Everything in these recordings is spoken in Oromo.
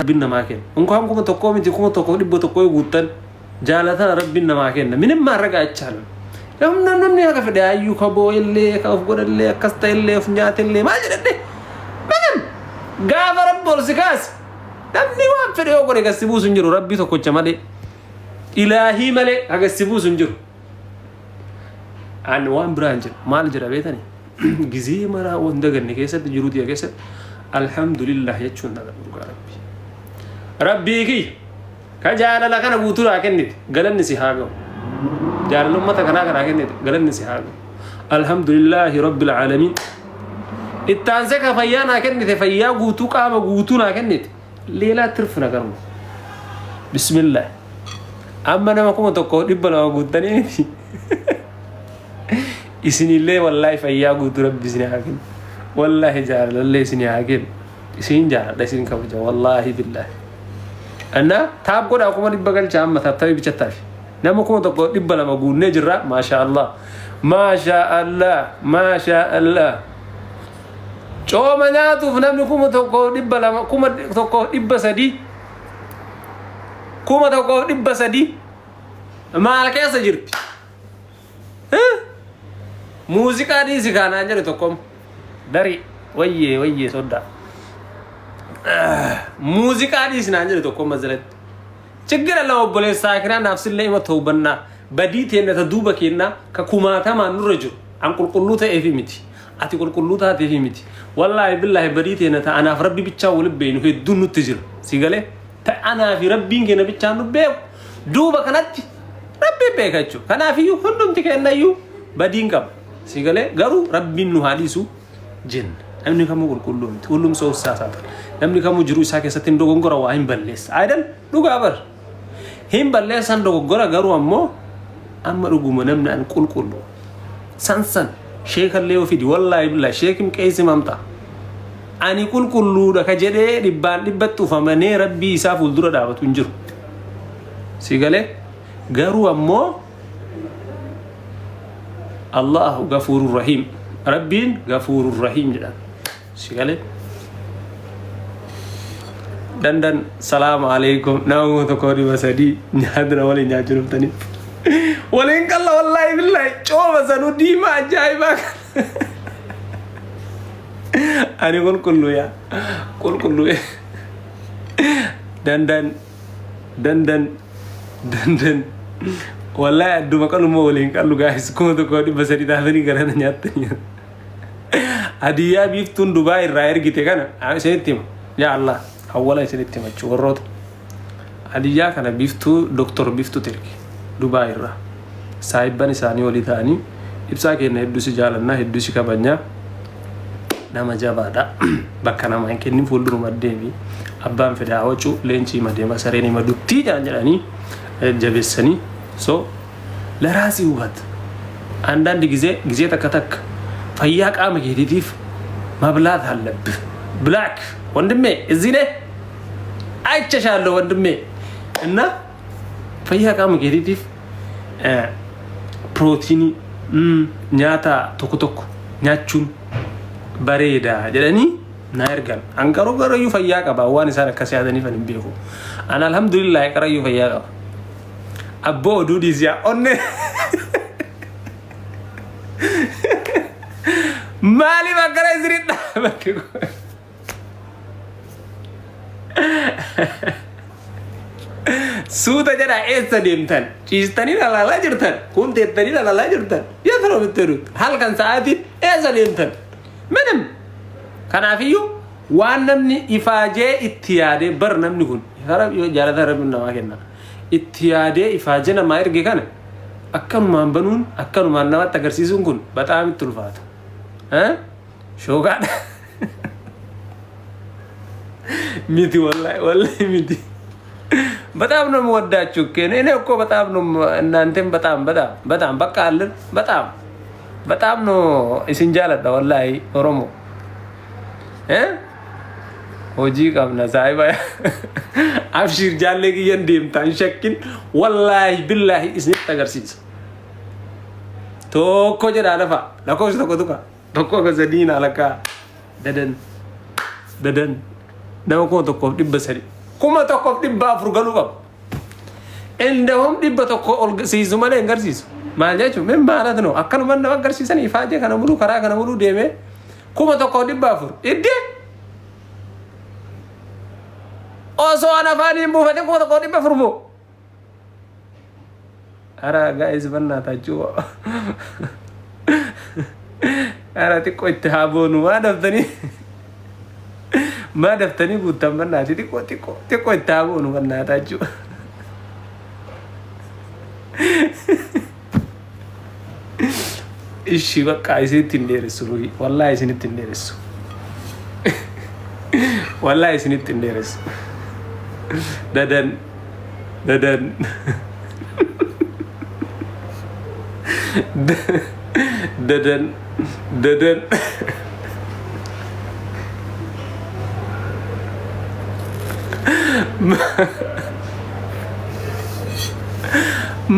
Rabbiin namaa kenna. Unkaan 1000 miti 1100 yoo guuttan jaalatana Rabbiin namaa kenna. Minim maarraqa jechaan. Namni haga fedhe hayyuu ka boo'ellee ka of godhallee akkas ta'ellee of nyaatellee maal jedhadhe. Minim gaafa Rabbi ol si kaase namni waan fedhe yoo godhe gad si buusu hin jiru Rabbii tokkocha malee. Ilaahii malee haga si buusu hin jiru. Ani waan biraa hin jedhu. Maal jedha beetani? Gizee maraa waan daganne keessatti jiruu tiyya keessatti alhamdulillah jechuun dagadhu dhugaa rabbi. Rabbii kiyya ka jaalala kana guutuu naa kennite galanni si haa ga'u. Jaalala ummata kanaa kanaa kennite galanni si haa ga'u. Alhamdulillahi rabbil aalamiin. Ittaansee ka fayyaa naa kennite fayyaa guutuu qaama guutuu naa kennite Leelaa tirf nagar ነው. Bismillah. Amma nama 1200 guuttanii miti. Isinillee wallaahi fayyaa guutuu rabbi isin haa kennu. Wallaahi jaalalallee isin haa kennu. Isin jaaladha isin kabaja wallaahi billaahi. Anna taap godhaa 100,000 galcha amma taaptabii bichattaafi. Nama 1200 guunnee jirra maashaa Allah. Maashaa Allah maashaa Allah. Cooma nyaatuuf namni 1200 1300 1300 maal keessa jirti? Muuziqaa dhiisi kaanaan jedhe tokkom. Dari wayyee wayyee soddaa. Muuziqaa dhiisi naan jedhe tokkom masalatti. Chiggir Allah obboleessaa kiraa naaf sillee ima tawbannaa badii teenna ta duuba keennaa ka kumaatamaan nurra jiru an qulqulluu ta'eefi miti. Ati qulqulluu taateefi miti. Wallaahi billaahi badii teenna ta anaaf rabbi bichaa wali beeynu hedduun nutti jira. Si galee? Ta anaa fi rabbiin keenya bichaan nu beeku. Duuba kanatti rabbiin beeka jechuudha. Kanaafiyyuu hundumti keennayyuu badiin qaba. Si galee? Garuu rabbiin nu haa dhiisu jenna. Namni kamuu qulqulluu miti. Hullum ሰው ይሳሳታል. Namni kamuu jiruu isaa keessatti hin dogongora waa hin balleessa. Aydan dhugaa bar. Hin balleessan dogoggora garuu ammoo amma dhuguma namni an qulqullu. San san sheekallee yoo fidi wallaahi billaahi sheekim qeessi mamta. Ani qulqulluudha ka jedhee dhibbaan dhibbatti ufamanee rabbii isaa fuuldura dhaabatu hin jiru. Si galee garuu ammoo Allahu gafuurur rahiim rabbiin gafuurur rahiim jedhan. Si galee dandan salaamu alaikum nama 1300 nyaatna waliin nyaachuu dhuftaniif. Waliin qalla wallaahi billaahi cooma sanuu diimaa ajaa'ibaa kana. Ani qulqulluu yaa qulqulluu dandan dandan dandan wallaahi adduma qaluma waliin qallu gaa'is 1300 taatanii garana nyaattanii. Hadiyyaa biiftuun Dubaay irraa ergite kana isinitti hima. Yaa Allah awwala isinitti hima jechuudha warroota. Hadiyyaa kana biiftuu Doktor Biiftuutu erge Dubaay irraa. Saahibban isaanii walii ta'anii ibsaa keenya hedduu si jaalannaa hedduu si kabajnaa nama jabaadha. Bakka namaa hin kennin fuulduruma deemi. Abbaan fedhe haa wacu leenci hima deema sareen hima duttii jedhan jedhanii jabeessanii so ለራስህ ውበት አንዳንድ ጊዜ ጊዜ takka takka fayyaa qaama keetiitiif መብላት አለብህ። ብላክ ወንድሜ እዚህ ነህ አይቼሻለሁ ወንድሜ እና fayyaa qaama keetiitiif pirootiinii nyaata tokko tokko nyaachuun bareeda jedhanii na ergan. An garuu garayyuu fayyaa qaba waan isaan akkas yaadaniif ani hin beeku. An alhamdulillah qarayyuu fayyaa qaba. Abboo oduu dhiisi yaa onnee. Maaliif akkana isinit dhaabatti? Suuta jedhaa eessa deemtan? Ciistanii lalaalaa jirtan? Kun teettanii lalaalaa jirtan? Yaa tana ofitti halkan sa'aatiin eessa deemtan? Minim. Kanaafiyyuu waan namni ifaajee itti yaadee bar namni kun jaalata rabbi namaa kenna. Itti yaadee ifaajee namaa erge kana akkanumaan banuun akkanumaan namatti agarsiisuun kun baxaam itti ulfaata. Shoogaadha. Miti wallahi wallahi miti. በጣም ነው የምወዳችሁ እኮ እኔ እኮ በጣም ነው እናንተም በጣም በጣም በጣም በቃ አለን በጣም በጣም ነው isin jaaladha wallahi Oromoo. Hojii qabna saahiba. Abshiir jaallee kiyyan deemta hin shakkin wallaahi billaahi isinitti agarsiisa. Tokko jedhaa lafa lakkoofsa tokko tuqa tokko akka sadii naa lakkaa dadan dadan nama 1300. 1400 galuu qaba. Indahum 100 ol siisu malee hin garsiisu. Maal jechuun min maalat no akkanuma nama agarsiisan ifaajee kana muluu karaa kana muluu deemee 1400 iddee osoo an afaan hin buufatin 1400 moo. Ara guys bannaataachuu ara xiqqoo itti haa boonu maa daftanii maa daftanii guuttan bannaati xiqqoo xiqqoo xiqqoo itti haa boonu bannaataachuu. Ishi bakka isinitti hin dheeressu ruhi wallaahi isinitti hin dheeressu. Wallaahi isinitti hin dheeressu. Dadan dadan dadan dadan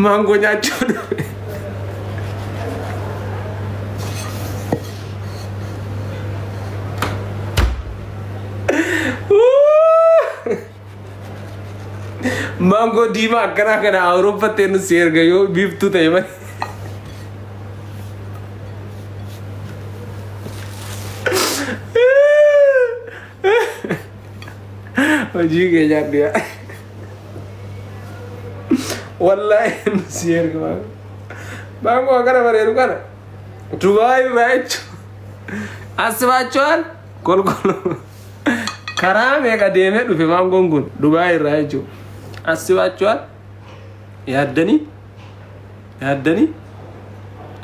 maangoo nyaachuu dhufe. Maangoo diimaa akkanaa kana Awurooppatti eenyu si erga yoo biiftuu ta'e malee. Hojii kee nyaadhu yaa. Wallaahi eenyu si erga maangoo. Maangoo akkana bareedu kana. Dubaay irraa jechuun. Asibaachuwaan kolkolo. Karaa meeqa deemee dhufe maangoon kun Dubaay irraa jechuudha. Asibaachuwaan yaaddanii yaaddanii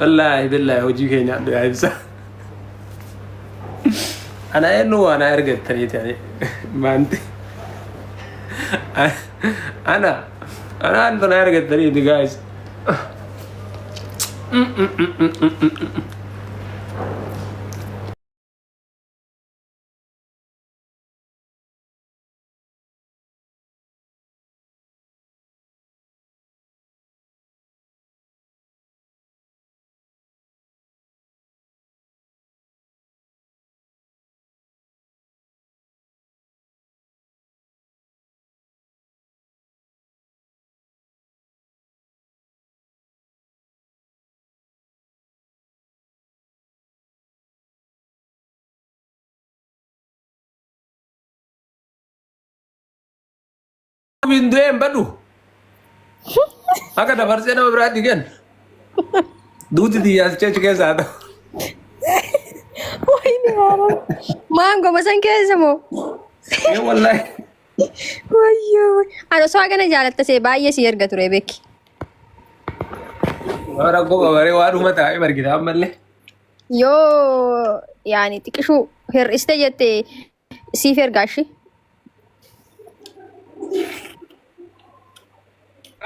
wallaahi billaahi hojii kee nyaadhu yaa ibsa. Ana eenyu waan ergattaniiti ani maanti. Ana ana antu na ergattaniiti guys. Hin du'ee hin badu. Akka dabarsee nama biraatti kennu. Duuti xiyyaas chechi keessa haa ta'u. Wayni haaraan. Maangoo san keessa moo? Ee wallaahi. Wayyoo. Ani osoo hagana jaalatta see baay'ee si erga ture beeki. Waan rakkoo qabaree waa dhuma taa'ee margita ammallee. Yoo yaani xiqishuu hir'iste jette siif ergaa ishii.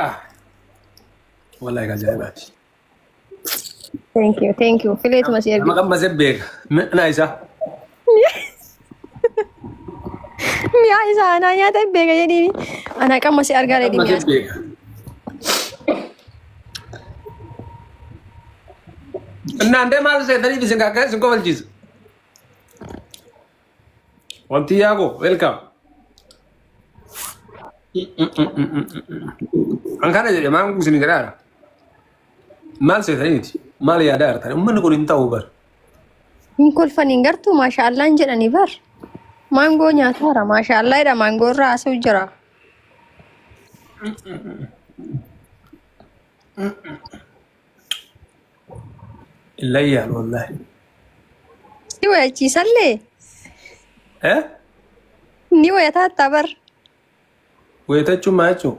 Ah. Wallaahi ka ajaa'ibaati. Thank you, thank you. Fileetuma si Nama erga. qammasee beeka. Mi'na isaa. Mi'aa isaa anaa nyaata hin beeka jedhiini. Anaa qammasee argaa reedi mi'aa Qammasee isaa. beeka. Innaandee maal seetaniif isin kakka isin kofalchiisa. Wanti yaako welcome. An kana jedhe maan isin jedhaara. Maal seetaniiti? Maal yaadaa jirtan? Uummanni kun hin ta'u bar. Hin kolfan hin gartuu maashaallaan jedhani bar. Maangoo nyaataara maashaallaa jedha maangoo irraa haasa'u jira. Illayyaan wallaahi. Si wayachiisallee Eh? ni wayataattaa bar. Wayitachuun maal jechuun?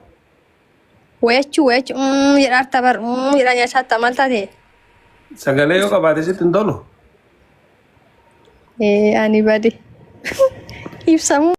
Wayachuu wayachuu jedhaarta bar jedhaa nyaachaattaa maal taate? Sagalee yoo qabaate sitti hin tolu. Ee ani bade. Ibsamuu.